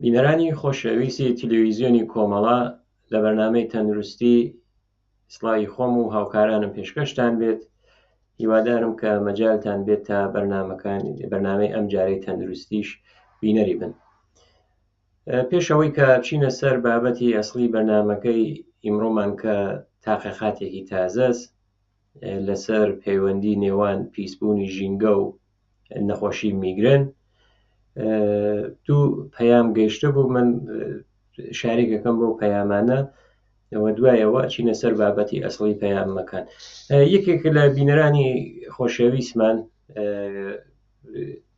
بینەرانی خۆشەویستی تلویزیۆنی کۆمەڵە لە بەرنامەی تەندروستی سڵاوی خۆم و هاوکارانم پێشکەشتان بێت هیوادارم کە مەجالتان بێت تا بەرنامەکانی بەرنامەی ئەم جارەی تەندروستیش بینەری بن پێش ئەوەی کە بچینە سەر بابەتی ئەسڵی بەرنامەکەی ئیمڕۆمان کە تاقیقاتێکی تازەس لەسەر پەیوەندی نێوان پیسبوونی ژینگە و نەخۆشی میگرن دوو پەیام گەیشتە بوو من شارێکەکەم بۆ پەیامانە ئەوە دوایەوە چینە سەر بابەتی ئەسڵی پەیامەکان یەکێک لە بینەرانی خۆشەویستمان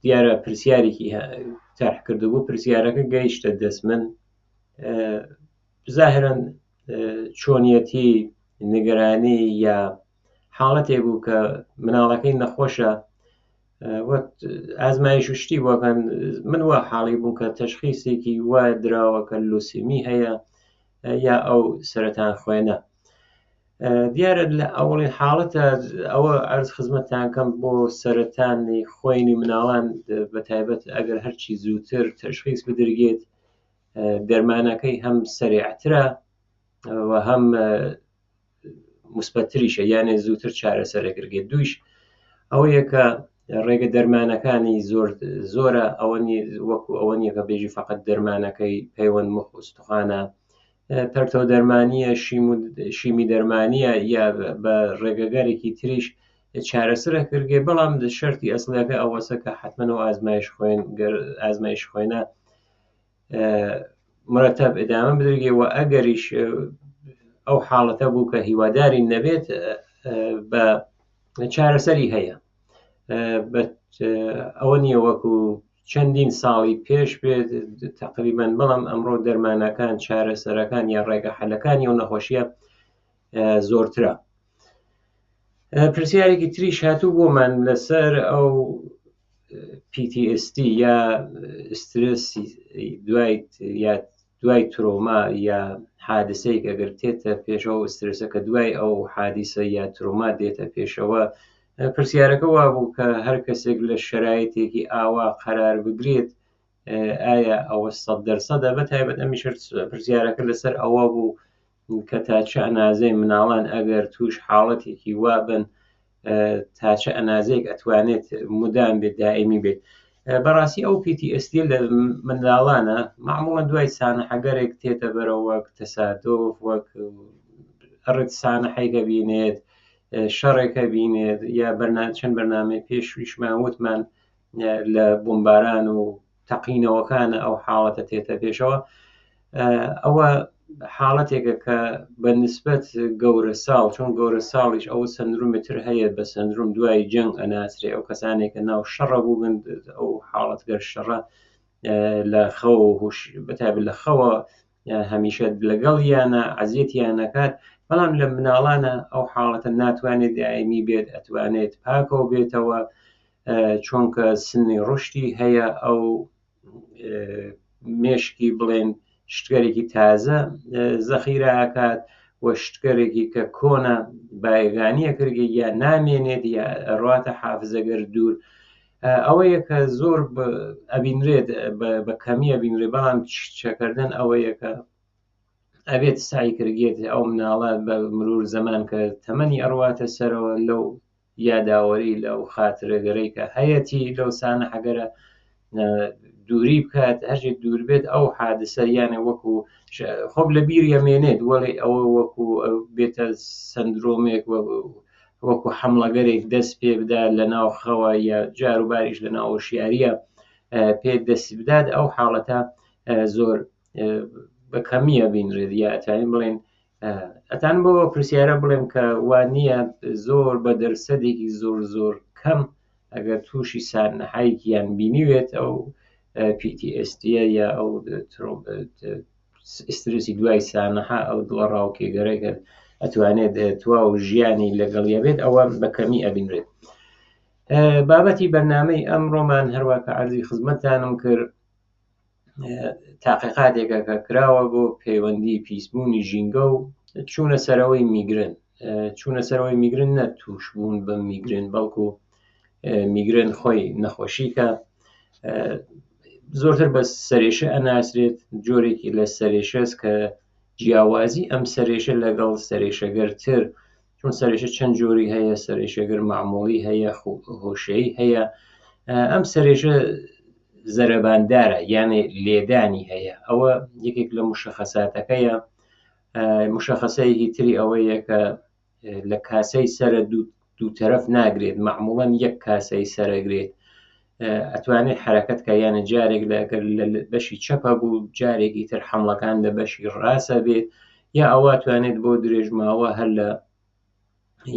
دیارە پرسیارێکی تەرح کردبوو پرسیارەکە گەیشتە دەست من زاهرن چۆنیەتی نیگەرانی یا حاڵەتێک بوو کە مناڵەکەی نەخۆشە ئازمایش و شتی بۆکەن من وا حاڵی بووم کە تەشخیسێکی وا دراوە کە لوسیمی هەیە یا ئەو سەرەتان خوێنە دیارە لە ئەوڵی حاڵەتە ئەوە ئەرز خزمەتتان کەم بۆ سەرەتانی خوێنی مناڵان بە تایبەت ئەگەر هەرچی زووتر تەشخیص بدرگێت دەرمانەکەی هەم سەریعترە و هەم مثبەتتریشە یانێ زووتر چارەسەرەکرگێت دویش ئەوەیە کە ڕێگە دەرمانەکانی زۆر زۆرە ئەوە وەکو ئەوە نییە کە بێژی فقط دەرمانەکەی پەیوەند مخ ئوستخانە پەرتەوە دەرمانیە شیمی دەرمانیە یا بە ڕێگەگەرێکی تریش چارەسرە کردگێ بەڵام شەرتی ئەسڵەکە ئەوەسە کە حتمما و ئازمایش خوێن ئازمایش خوێنە مرەتەب ئدامە بدرگێ و ئەگەریش ئەو حاڵەتە بوو کە هیواداری نەبێت بە چارەسەری هەیە ئەوە نییە وەکو چەندین ساڵی پێش بێت تقریبان بەڵام ئەمڕۆ دەرمانەکان چارەسەرەکان یا ڕێگە حەلەکانی و نەخۆشیە زۆرترە پرسیارێکی تریش هاتوو بۆمان لەسەر ئەو PTSD یا ئسترسی دوای یا دوای ترۆما یا حادسەیەک ئەگەر تێتە پێشەوە ئسترسە کە دوای ئەو حادیسە یا ترۆما دێتە پێشەوە پرسیارەکە وابوو کە هەر کەسێک لە شرایتێکی ئاوا قەرار بگرێت ئایا ئەوە سەد دەرسەدە بە تایبەت ئەمیش پرسیارەکە لەسەر ئەوە بوو کە تا چ ئەنازەی مناڵان ئەگەر توش حاڵەتێکی وا بن تا چ ئەنازەیەک ئەتوانێت مدام بێت دائمی بێت بەڕاستی ئەو PTSD لە منداڵانە معموڵە دوای سانحەگەرێک تێتە بەرەوە وەک تەسادۆف وەک ئەڕێت سانحەیکە بینێت شەڕێکە بینێت یا بەرنا چەند بەرنامەی پێشویشمان وتمان لە بۆمباران و تەقینەوەکانە ئەو حاڵەتە تێتە پێشەوە ئەوە حاڵەتێکە کە بە نسبەت گەورە ساڵ چۆن گەورە ساڵیش ئەو سندرومتر هەیە بە سندروم دوای جەنگ ئەناسرێ ئەو کەسانێکە ناو شەڕە بووبن ئەو حاڵەتگەر شەڕە لە خەو هوش بەتایبەت لە خەوە هەمیشە لەگەڵ یانە عەزیەتیان نەکات بەڵام لە مناڵانە ئەو حاڵەتە ناتوانێت دائمی بێت ئەتوانێت پاکەوە بێتەوە چۆنکە سنی ڕشتی هەیە ئەو مێشکی بڵێن شتگەرێکی تازە زەخیراکات و شتگەرێکی کە کۆنە بایگانیە کردگە یا نامێنێت یا ڕاتە حافزەگەر دوور ئەوەیە کە زۆر ئەبینرێت بە کەمی ئەبینرێت بەڵام چەکردن ئەوەیە کە ئەبێت سعی کردگێت ئەو مناڵە بە مرور زەمان کە تەمەنی ئەڕواتە سەرەوە لەو یاداوەری لەو خاترەگەرەی کە هەیەتی لەو سانە حەگەرە دووری بکات هەرچی دوور بێت ئەو حادسە یانە وەکو خۆب لە بیر یەمێنێت وەڵی ئەوە وەکو بێتە سندرۆمێک وەکو حەمڵەگەرێک دەست پێ بدات لە ناو خەوە یا جاروباریش لە ناو هۆشیاریە پێ دەست بدات ئەو حاڵەتە زۆر بە کەمیە بینرێت یا ئەتوانین بڵێن ئەتان بۆ پرسیارە بڵێم کە وا نییە زۆر بە دەرسەدێکی زۆر زۆر کەم ئەگەر تووشی سانحایکیان بینیوێت ئەو PTSD یا ئەو ئسترسی دوای سانحا ئەو دڵە ڕاوکێگەرە کە ئەتوانێت تواو ژیانی لەگەڵیە بێت ئەوە بە کەمی ئەبینرێت بابەتی بەرنمەی ئەمڕۆمان هەروە کە عەرزی خزمەتتانم کرد تاقیقاتێکە کە کراوە بۆ پەیوەندی پیسبوونی ژینگە و چوونە سەرەوەی میگرن چوونە سەرەوەی میگرن نە تووشبوون بە میگرن بەڵکو میگرن خۆی نەخۆشیکە. زۆرتر بە سەرێشە ئەناسرێت جۆرێکی لە سەرێشەس کە جیاوازی ئەم سەرێشە لەگەڵ سەرێشەگەرتر چون سەرێشە چەند جۆری هەیە سەرێشەگر معمولی هەیە هۆشەی هەیە ئەم سەرێشە زەرەباندارە یانێ لێدانی هەیە ئەوە یەکێک لە مشەخەساتەکەیە مشەخەسەیەکی تری ئەوەیە کە لە کاسەی سەرە دوو تەرەف ناگرێت معموڵەن یەک کاسەی سەرەگرێت ئەتوانێت حرەکەت کە یانە جارێک لە ئەگەر لە بەشی چەپە بوو جارێکی تر حملەکان لە بەشی ڕاستە بێت یا ئەوە توانێت بۆ درێژماوە هەر لە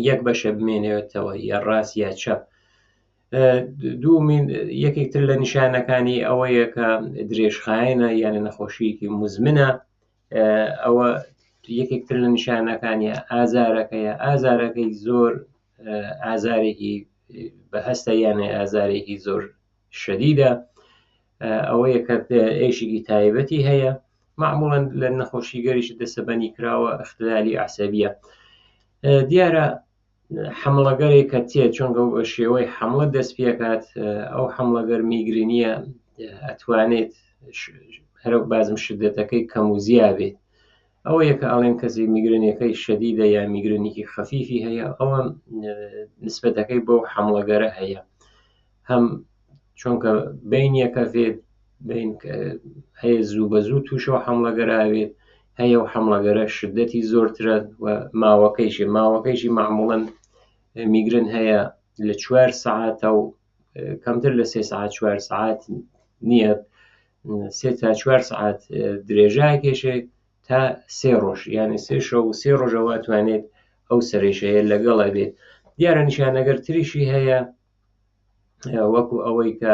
یەک بەشە بمێنێتەوە یا ڕاست یا چەپ دوومین یەکێک تر لە نیشانەکانی ئەوەیە کە درێژخایەنە یانە نەخۆشیەکی مزمنە ئەوە یەکێک تر لە نیشانەکانی ئازارەکەیە ئازارەکەی زۆر ئازارێکی بەهەستە یانە ئازارێکی زۆر شەدیدە ئەوەیە کە ئێشێکی تایبەتی هەیە معموڵەن لە نەخۆشی گەریش دەسەبەنی کراوە اختلالی عسەبیە دیارە حملەگەرێک کە تێ چونکە بە شێوەی حملە دەست پێکات ئەو حملەگەر میگرینیە ئەتوانێت هەرو بازم شدەتەکەی کەم و زیا بێت ئەوە یەکە ئەڵێن کەسی میگرنیەکەی شەدیدە یا میگرنیکی خەفیفی هەیە ئەوە نسبەتەکەی بۆ حملەگەرە هەیە هەم چونکە بینیەکەفێت بین هەیە زوو بە زوو تووشەوە حملەگەراوێت هەیە و حملەگەرە شدەتی زۆرترە و ماوەکەیشی ماوەکەیشی معموڵەن میگرن هەیە لە چوار سەعاتە و کەمتر لە سێ سەعات چوار سەعات نییە سێ تا چوار سەعات درێژە کێشێک تا سێ ڕۆژ یعنی سێ شەو و سێ ڕۆژەوە توانێت ئەو سەرێشەیە لەگەڵە بێت دیارە نیشانەگەر تریشی هەیە وەکو ئەوەی کە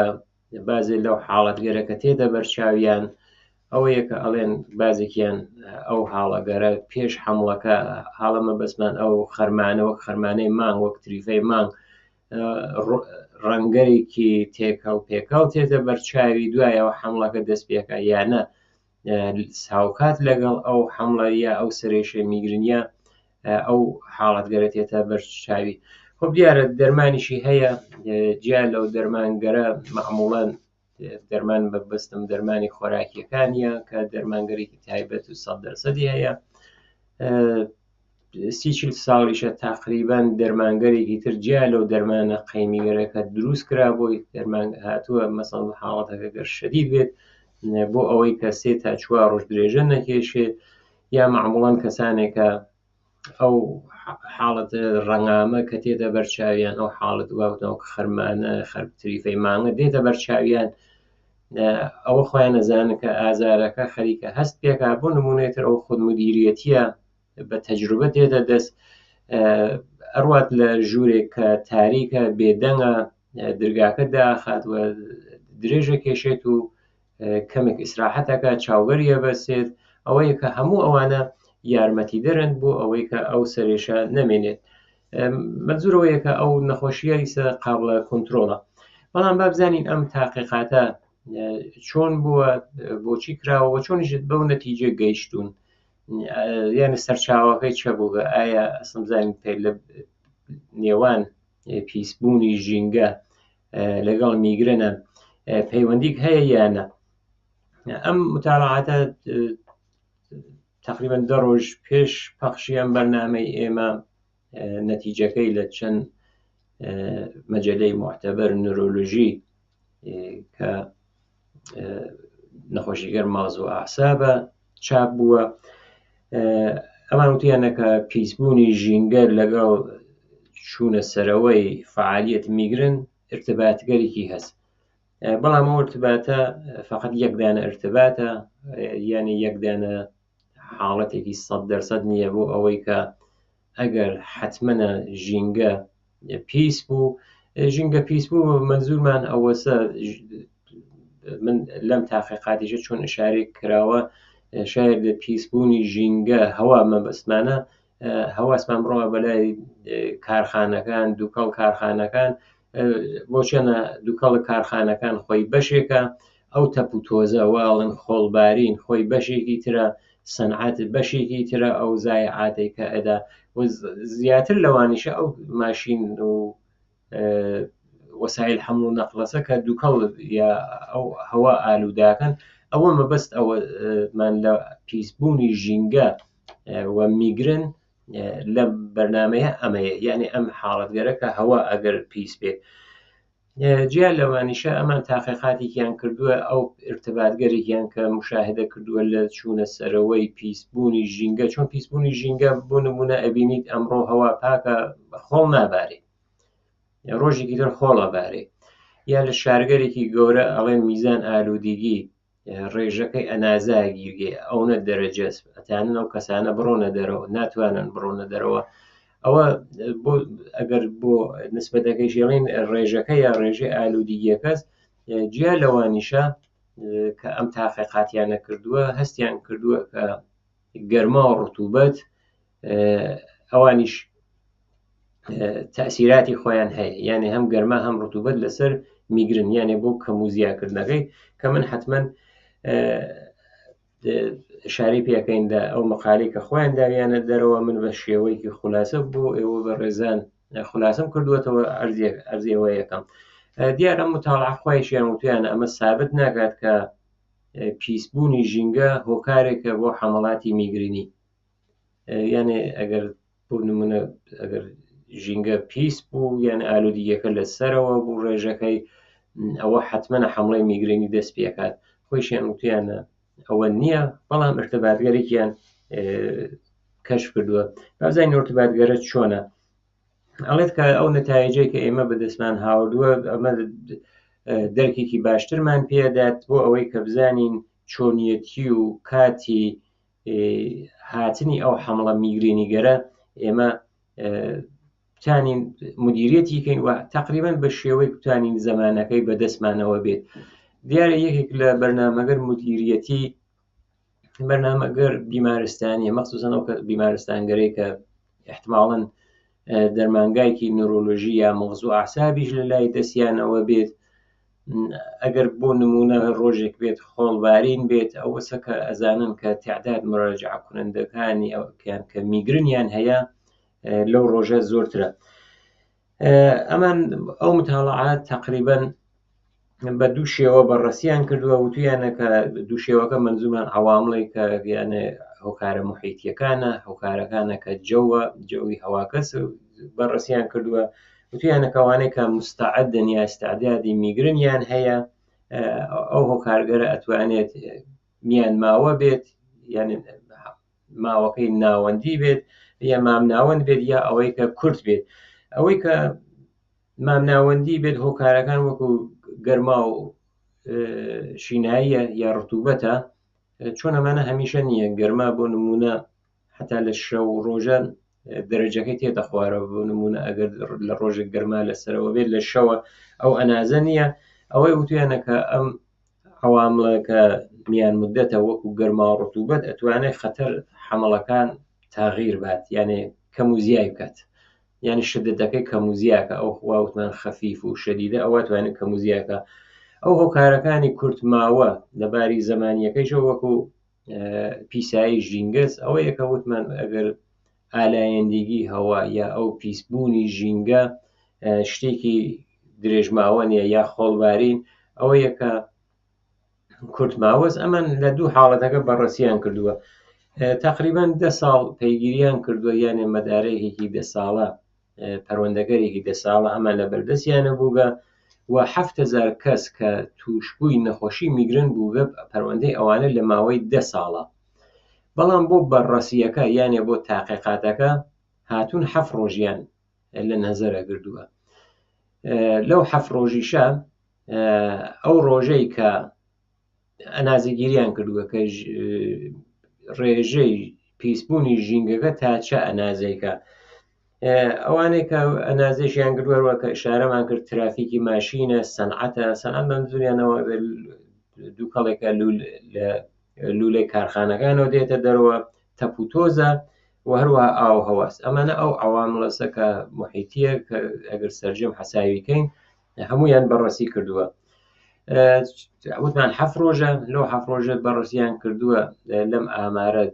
بازێ لەو حاڵەتگەرە کە تێتە بەرچاویان ئەوەیە کە ئەڵێن بازێکیان ئەو حاڵەگەرە پێش حملەکە حاڵە مەبەستمان ئەو خەرمانە وەک خەرمانەی مانگ وەک تریفەی مانگ ڕەنگەرێکی تێکەڵ پێکەڵ تێتە بەرچاوی دوایەوە حملەکە دەست پێکە یانە هاوکات لەگەڵ ئەو حملە یا ئەو سەرێشە میگرنیە ئەو حاڵەتگەرە تێتە بەرچاوی خۆ دیارە دەرمانیشی هەیە جیا لەو دەرمانگەرە معموڵەن دەرمان بەبستم دەرمانی خۆراکیەکانیە کە دەرمانگەرێکی تایبەت و سە دەرسەدی هەیە سی چل ساڵیشە تقریبان دەرمانگەرێکی تر جیا لەو دەرمانە قەیمیگەرەکە دروست کرا بۆی دەرمان هاتووە مەسەڵ حاڵەتەکە گەر شەدید بێت بۆ ئەوەی کە سێ تا چوار ڕۆژ درێژە نەکێشێت یا معموڵەن کەسانێکە ئەو حاڵەت ڕەنگامە کە تێتە بەرچاویان ئەو حاڵەت واوتنەوە کە خەرمانە خەرتریفەی مانگە دێتە بەرچاویان ئەوە خۆیان نەزانن کە ئازارەکە خەریکە هەست پێکا بۆ نمونەتر ئەو خود مدیریەتیە بە تەجروبە دێتە دەست ئەڕوات لە ژوورێک کە تاریکە بێدەنگە درگاکە داخات و درێژە کێشێت و کەمێک ئیسراحەتەکە چاوگەریە بەسێت ئەوەیە کە هەموو ئەوانە یارمەتیدەرن بۆ ئەوەی کە ئەو سەرێشە نەمێنێت مەنزورەوەیە کە ئەو نەخۆشیە ئیسە قابلە کۆنتترۆڵە بەڵام با بزانین ئەم تاقیقاتە چۆن بووە بۆچی کراوە چۆنیش بەو نەتیجە گەیشتون یعنی سەرچاوەکەی چە بووگە ئایا ئەسم زانین پێ لە نێوان پیسبوونی ژینگە لەگەڵ میگرنە پەیوەندیک هەیە یانە ئەم متاڵعاتە تقریبا دە ڕۆژ پێش پەخشی ئەم بەرنامەی ئێمە نەتیجەکەی لە چەند مەجلەی معتەبەر نورۆلۆژی کە نەخۆشیگەر ماز و ئاسابە چاپ بووە ئەمان وتیانە کە پیسبوونی ژینگە لەگەڵ چوونە سەرەوەی فعالیت میگرن ارتباتگەرێکی هەست بەڵام ئەو ارتباتە فقط یەکدانە ارتباتە یعنی یەکدانە حاڵەتێکی سەد دەرسەد نییە بۆ ئەوەی کە ئەگەر حتممەە ژینگە پیس بوو ژینگە پیس بوو منزورمان ئەوەسە من لەم تاقیقاتیشە چۆن ئشارێک کراوە شاید لە پیسبوونی ژینگە هەوا مەبەستمانە هەواسمان بڕۆ بەلای کارخانەکان دووکەڵ کارخانەکان بۆچەنە دووکەڵ کارخانەکان خۆی بەشێکە ئەو تەپ و تۆزە واڵن خۆڵبارین خۆی بەشێکی ترە سەنعەت بەشێکی ترە ئەو زایعاتێک کە ئەدا زیاتر لەوانیشە ئەو ماشین و وەسایل حەمل و نەقلەسە کە دووکەڵ یا ئەو هەوا ئالووداکەن ئەوە مەبەست ئەوەمان لە پیسبوونی ژینگە و میگرن لە بەرنمەیە ئەمەیە یعنی ئەم حاڵەتگەرە کە هەوا ئەگەر پیس بێت جیا لەوانیشە ئەمان تاقیقاتێکیان کردووە ئەو ارتباتگەرێکیان کە مشاهدە کردووە لە چوونە سەرەوەی پیسبوونی ژینگە چۆن پیسبوونی ژینگە بۆ نمونە ئەبینیت ئەمڕۆ هەوا پاکە خۆڵ نابارێ ڕۆژێکی تر خۆڵ ئەبارێ یا لە شارگەرێکی گەورە ئەڵێن میزان ئالوودیگی ڕێژەکەی ئەنازا گیرگێ ئەونە دەرەجەس ئەتانن ئەو کەسانە بڕۆنە دەرەوە ناتوانن بڕۆنە دەرەوە ئەوە بۆ ئەگەر بۆ نسبەتەکەی ژێڵین ڕێژەکە یا ڕێژەی ئالوودیگیەکەس جیا لەوانیشە کە ئەم تاقیقاتیانە کردووە هەستیان کردووە کە گەرما و ڕتوبەت ئەوانیش تەسیراتی خۆیان هەیە یانێ هەم گەرما هەم ڕتوبەت لەسەر میگرن یانێ بۆ کەم و زیاکردنەکەی کە من حتمما شاری پێەکەین لە ئەو مقالی کە خۆیان داویانە دەرەوە من بە شێوەیەکی خولاسە بۆ ئێوە بە ڕێزان خولاسم کردووەتەوە ئەرزیەوە یەکەم دیارە متاڵع خۆیشیان وتویانە ئەمە سابت ناکات کە پیسبوونی ژینگە هۆکارێکە بۆ حەمەڵاتی میگرینی یانێ ئەگەر بۆ نمونە ئەگەر ژینگە پیس بوو یان ئالودیەکە لە سەرەوە بوو ڕێژەکەی ئەوە حتممە حملەی میگرێنی دەست پێکات خۆیشیان وتیانە ئەوە نییە بەڵام ارتباتگەرێکیان کەشف کردووە بازای ارتباتگەرە چۆنە ئەڵێت کە ئەو نەتایجەی کە ئێمە بەدەستمان هاوردووە ئەمە دەرکێکی باشترمان پێدات بۆ ئەوەی کە بزانین چۆنیەتی و کاتی هاتنی ئەو حەمڵە میگرێنیگەرە ئێمە بتانین مدیریەتی کەین و تقریبا بە شێوەی بتوانین زمانەکەی بەدەستمانەوە بێت دیارە یەکێک لە بەرنامەگەر مدیریەتی بەرنامەگەر بیمارستانیە مەخصوصەن ئەو بیمارستانگەرەی کە احتماڵەن دەرمانگایکی نورۆلۆژی یا مغز و ئاسابیش لە لای دەستیانەوە بێت ئەگەر بۆ نمونە ڕۆژێک بێت خۆڵبارین بێت ئەوەسە کە ئەزانن کە تعداد مراجعە کنندەکانی ئەوکیان کە میگرنیان هەیە لەو ڕۆژە زۆرترە ئەمان ئەو متاڵعات تقریبا بە دوو شێوە بەڕەسیان کردووە وتویانە کە دوو شێوەکە منزومان عوامڵێک کە یانێ هۆکارە محیتیەکانە هۆکارەکانە کە جەوە جەوی هەواکەس بەڕەسیان کردووە وتویانە کەوانەیە کە مستعدن یا استعدادی میگرنیان هەیە ئەو هۆکارگەرە ئەتوانێت میان ماوە بێت یعنی ماوەکەی ناوەندی بێت یا مامناوەند بێت یا ئەوەی کە کورت بێت ئەوەی کە مامناوەندی بێت هۆکارەکان وەکو گەرما و شیناییە یا ڕتوبەتە چۆن ئەمانە هەمیشە نییە گەرما بۆ نمونە حتا لە شەو ڕۆژە دەرەجەکەی تێتە خوارەوە بۆ نمونە ئەگەر لە ڕۆژێک گەرما لەسەرەوە بێت لە شەوە ئەو ئەنازە نییە ئەوەی وتویانە کە ئەم عواملە کە میان مدەتە وەکو گەرما و ڕتوبەت ئەتوانێت خەتەر حەمەڵەکان تاغیر بات یانێ کەم و زیای بکات یعنی شدەتەکەی کەم و زیاکە ئەو خواوتمان خەفیف و شەدیدە ئەوە توانێت کەم و زیاکە ئەو هۆکارەکانی کورت ماوە لەباری زمانیەکەیشەوە وەکو پیسایی ژینگەس ئەوە یەکە وتمان ئەگەر ئالایەندیگی هەوا یا ئەو پیسبوونی ژینگە شتێکی درێژماوە نیە یا خۆڵبارین ئەوە یەکە کورت ماوەز ئەمان لە دوو حاڵەتەکە بەڕەسیان کردووە تقریبا ده ساڵ پەیگیریان کردووە یانێ مەدارێکێکی ده ساڵە پەروەندەگەرێکی ده ساڵە ئەمان لە بەردەستیانە بووگە و هزار کەس کە تووشبووی نەخۆشی میگرن بووگە پەروەندەی ئەوانە لە ماوەی ده ساڵە بەڵام بۆ بەڕەسیەکە یانێ بۆ تاقیقاتەکە هاتوون هەفت ڕۆژیان لە نەزەرە گردووە لەو هەفت ڕۆژیشە ئەو ڕۆژەی کە ئەنازەگیریان کردووە کە ڕێژەی پیسبوونی ژینگەکە تا چە ئەنازێکە ئەوانەی کە ئەنازێشیان کردوەوە کە شارەمان کرد ترافیکی ماشینە سەنعەتە سەنعەت بەمزوریانەوە دووکەڵێکە لە لولەی کارخانەکانەوە دێتە دەرەوە تەپ و تۆزە و هەروەها ئاو هەواس ئەمانە ئەو عواملەسە کە محیتیە کە ئەگەر سەرجەم حەساوی کەین هەمویان بەڕەسی کردووە وتمان هەف ڕۆژە لەو هەف ڕۆژە بەڕسیان کردووە لەم ئامارە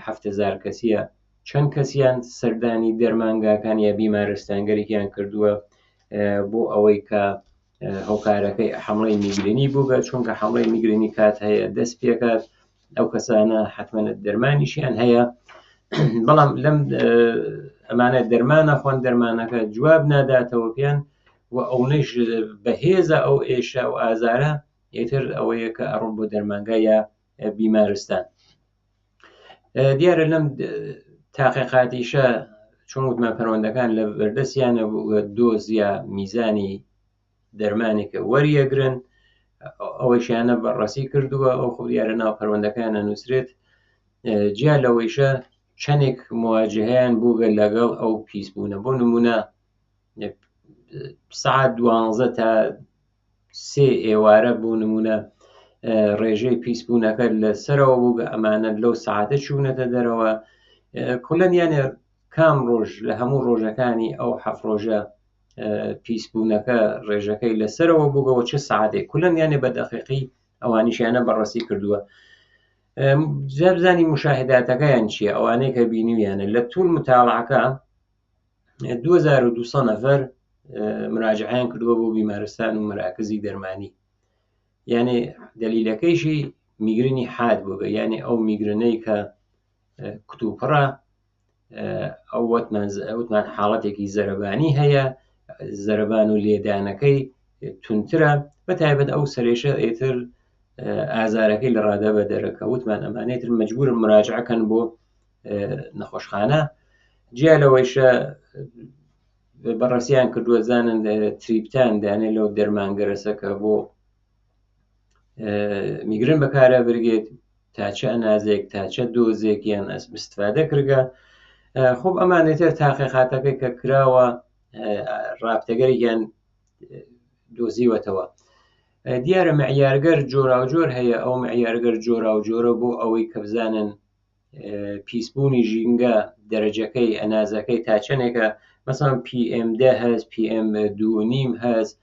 هزار کەسیە چەند کەسیان سەردانی دەرمانگاکان یا بیمارستانگەرێکیان کردووە. بۆ ئەوەی کە هۆکارەکەی حمڵی میگرێنی بووگە چونکە حمڵی میگرێنی کات هەیە دەست پێکات ئەو کەسانە حتممە دەرمانیشیان هەیە بەڵام لەم ئەمانە دەرمانە خۆن دەرمانەکە جواب ناداتەوە پێیان و ئەونەش بەهێزە ئەو ئێشە و ئازارە ئیتر ئەوەیە کە ئەڕۆن بۆ دەرمانگا یا بیمارستان دیارە لەم تاقیقاتیشە چۆن وتمان پەروەندەکان لە بەردەستیانە بوو دۆز یا میزانی دەرمانێکە وەریەگرن ئەوەیشیانە بەڕەسی کردووە ئەو خۆ دیارە ناو پەروەندەکانە نووسرێت جیا لەوەیشە چەندێک مواجهەیان بووگە لەگەڵ ئەو پیسبوونە بۆ نمونە سعات دوانزە تا سێ ئێوارە بۆ نمونە ڕێژەی پیسبوونەکە لە سەرەوە بوو ئەمانە لەو سعاتە چوونەتە دەرەوە کولەن یانێ کام ڕۆژ لە هەموو ڕۆژەکانی ئەو حەف ڕۆژە پیسبوونەکە ڕێژەکەی لەسەرەوە بووگەوە چ سعاتێک کولەن یانێ بە دەقیقی ئەوانیشیانە بەڕەسی کردووە جابزانی مشاهداتەکەیان چییە ئەوانەی کە بینیویانە لە طول متاڵعەکە 2200 نەفەر مراجعیان کردووە بۆ بیمارستان و مراکزی دەرمانی یعنی دەلیلەکەیشی میگرنی حاد بووگە یعنی ئەو میگرنەی کە کتوپڕە ئەو وەتمان وتمان حاڵەتێکی زەرەبانی هەیە زەرەبان و لێدانەکەی تونترە بە تایبەت ئەو سەرێشە ئێتر ئازارەکەی لە ڕادە بە دەرەکە وتمان ئەمانەی تر مجبورن مراجعەکەن بۆ نەخۆشخانە جیا لەوەیشە بەڕەسیان کردووە زانن تریپتان دانێ لەو دەرمانگەرەسەکە بۆ میگرن بەکارە برگێت تا چە ئەنازێک تا چە دۆزێک یان ئەستفادە کردگە خۆب ئەمانێتر تاقیقاتەکە کە کراوە ڕابتەگەرێکیان دۆزیوەتەوە دیارە معیارگەر جۆراوجۆر هەیە ئەو معیارگەر جۆراوجۆرە بۆ ئەوەی کە بزانن پیسبوونی ژینگە دەرەجەکەی ئەنازەکەی تا چەندێکە مەسان PM دە هەست PM دوو نیم هەست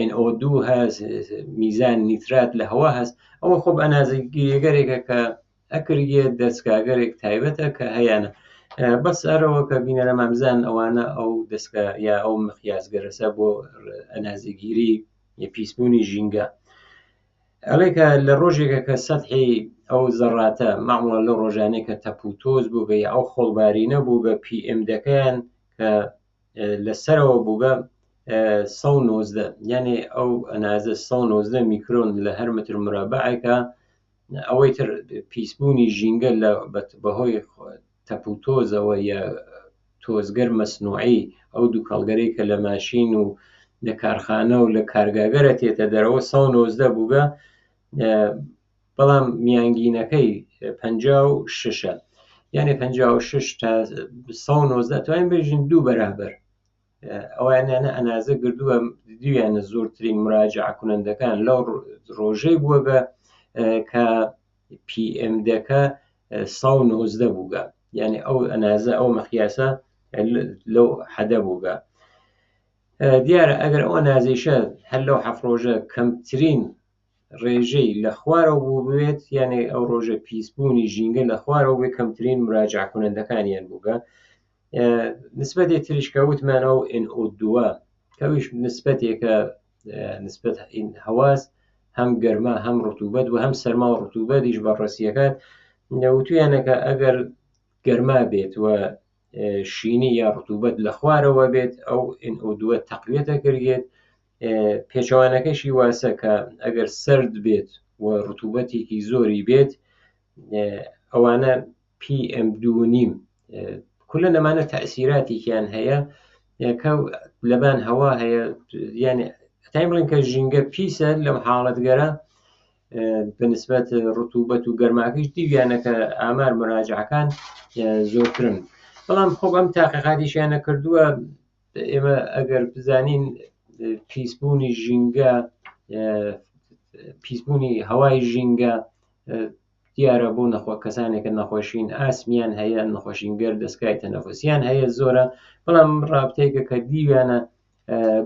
NO2 هەست میزان نیترات لە هەوا هەست ئەوە خۆ بە ئەنازەگیریەگەرێکە کە ئەکرگێ دەستگاگەرێک تایبەتە کە هەیەە بەس ئەرەوە کە بینەرەمان بزان ئەوانە ئەو دەستگا یا ئەو مقیاسگەرەسە بۆ ئەنازەگیری پیسبوونی ژینگە ئەڵێ کە لە ڕۆژێکە کە سەحی ئەو زەڕاتە مامڵە لە ڕۆژانەی کە تەپ و تۆز بووگە یا ئەو خۆڵبارینە بووگە PM دەکەیان کە لە سەرەوە بووگە 119 یعنی ئەو ئەنازە 119 میکرۆن لە هەر متر مرابعێکە ئەوەی تر پیسبوونی ژینگە لە بەهۆی تەپ و تۆزەوە یا تۆزگەر مەسنوعی ئەو دووکەڵگەرەی کە لە ماشین و لە کارخانە و لە کارگاگەرە تێتە دەرەوە 119 بووگە بەڵام میانگینەکەی 56ە یعنی 56 تا 119 توانین بێژین دوو بەرابەر ئەوانیانە ئەنازە گردووە دیویانە زۆرترین مراجعە کنەندەکان لەو ڕۆژەی بووە بە کە PM دەکە 119 بووگە یعنی ئەو ئەنازە ئەو مەخیاسە لەو حەدە بووگە دیارە ئەگەر ئەو ئەنازەیشە هەر لەو حەف ڕۆژە کەمترین ڕێژەی لە خوارەوە بوو بێت یانێ ئەو ڕۆژە پیسبوونی ژینگە لە خوارەوە بێ کەمترین مراجعە کنەندەکانیان بووگە نسبەتێ تریش کە وتمان ئەو NO2 کەویش نسبەتێکە نسبەت هەواز هەم گەرما هەم ڕتوبەت و هەم سەرما و ڕتوبەتیش بەڕەسیەکات وتویانەکە ئەگەر گەرما بێت و شینی یا ڕتوبەت لە خوارەوە بێت ئەو NO2 تەقویەتە کردێت پێچەوانەکەشی واسە کە ئەگەر سرد بێت و ڕتوبەتێکی زۆری بێت ئەوانە PM دوو نیم کولە نەمانە تەسیراتێکیان هەیە کە لەبان هەوا هەیە یعنی تای بڵێن کە ژینگە پیسە لەم حاڵەتگەرە بەنسبەت ڕتوبەت و گەرماکەش دیویانە کە ئامار مراجعەکان زۆرترن بەڵام خۆ ئەم تاقیقاتیشیانە کردووە ئێمە ئەگەر بزانین پیسبوونی ژینگە پیسبوونی هەوای ژینگە دیارە بۆ نەخۆ کەسانێک کە نەخۆشین ئاسمیان هەیە نەخۆشین گەر دەستگای تەنەفسیان هەیە زۆرە بەڵام ڕابتێکە کە دیویانە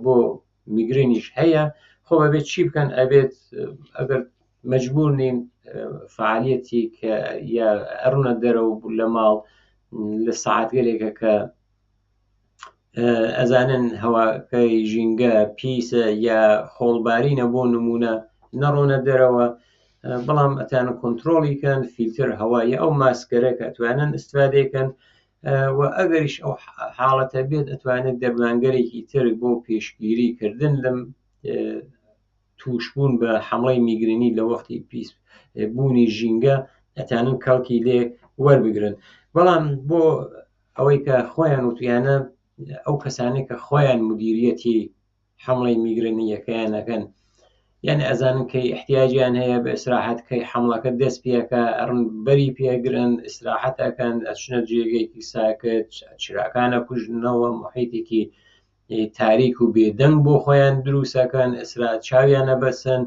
بۆ میگرێنیش هەیە خۆ ئەبێت چی بکەن ئەبێت ئەگەر مجبور نین فعالیەتی کە یا ئەڕنە دەرەوە لە ماڵ لە سەعاتگەلێکە کە. ئەزانن هەواکەی ژینگە پیسە یا خۆڵبارینە بۆ نمونە نەڕۆنە دەرەوە بەڵام ئەتانن کۆنتترۆڵی کەن فیلتر هەوا یا ئەو ماسکەرە کە ئەتوانن ئیسفادەکەن و ئەگەریش ئەو حاڵەتە بێت ئەتوانێت دەرمانگەرێکی تر بۆ پێشگیری کردن لەم تووشبوون بە حمڵەی میگرنی لە وەختی پیس بوونی ژینگە ئەتانن کەڵکی لێ وەربگرن بەڵام بۆ ئەوەی کە خۆیان وتویانە ئەو کەسانەی کە خۆیان مدیریەتی حمڵەی میگرنیەکەیان ئەکەن یعنی ئەزانن کەی احتیاجیان هەیە بە ئیسراحەت کەی حمڵەکە دەست پێەکە ئەڕن بەری پێگرن ئیسراحەت ئەکەن ئەچنە جێگەیەکی ساکت چراکانە کوژنەوە محیتێکی تاریک و بێدەنگ بۆ خۆیان دروستەکەن ئیسرا چاویانە بەسن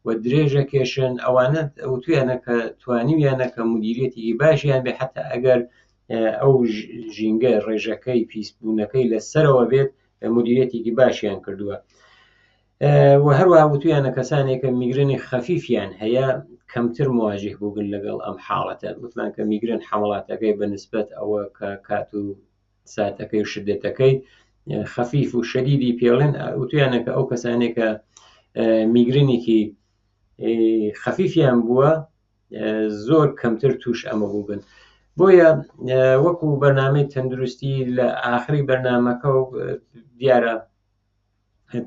و درێژە کێشن ئەوانە وتویانە کە توانیویانە کە مدیریەتێکی باشیان بێ حتا ئەگەر ئەو ژینگە ڕێژەکەی پیسبوونەکەی لە سەرەوە بێت مدیریەتێکی باشیان کردووە و هەروەها وتویانە کەسانێک کە میگرنی خەفیفیان هەیە کەمتر مواجه بووگن لەگەڵ ئەم حاڵەتە وتمان کە میگرن حمڵاتەکەی بە نسبەت ئەوە کە کات و ساتەکەی و شدەتەکەی خەفیف و شەدیدی پێڵێن وتویانە کە ئەو کەسانێک کە میگرنێکی خەفیفیان بووە زۆر کەمتر توش ئەمە بووبن بۆیە وەکو بەرنمەی تەندروستی لە ئاخری بەرنمەکە و دیارە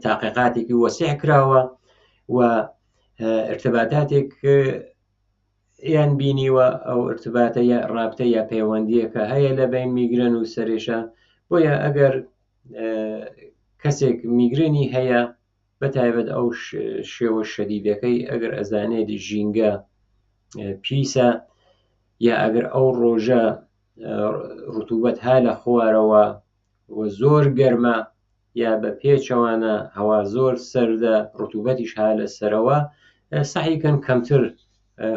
تاقیقاتێکی وەسیع کراوە و ارتباتاتێک یان بینیوە ئەو ارتباتە یا ڕابتە یا پەیوەندیەکە هەیە لە بین میگرن و سەرێشە بۆیە ئەگەر کەسێک میگرنی هەیە بە تایبەت ئەو شێوە شەدیدەکەی ئەگەر ئەزانێت ژینگە پیسە یا ئەگەر ئەو ڕۆژە ڕتوبەت ها لە خوارەوە و زۆر گەرمە یا بە پێچەوانە هەوا زۆر سەردە ڕتوبەتیش ها لە سەرەوە سەحیکەن کەمتر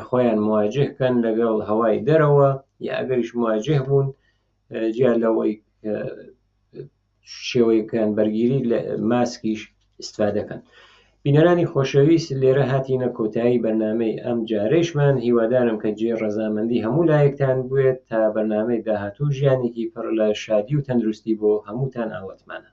خۆیان مواجه کەن لەگەڵ هەوای دەرەوە یا ئەگەریش مواجه بوون جیا لەوەی شێوەیەکیان بەرگیری لە ماسکیش ئیسفادەکەن. بینەرانی خۆشەویست لێرە هاتینە کۆتایی بەرنامەی ئەم جارەیشمان هیوادارم کە جێ ڕەزامەندی هەموو لایەکتان بوێت تا بەرنامەی داهاتوو ژیانێکی پڕ لە شادی و تەندروستی بۆ هەمووتان ئاواتمانە.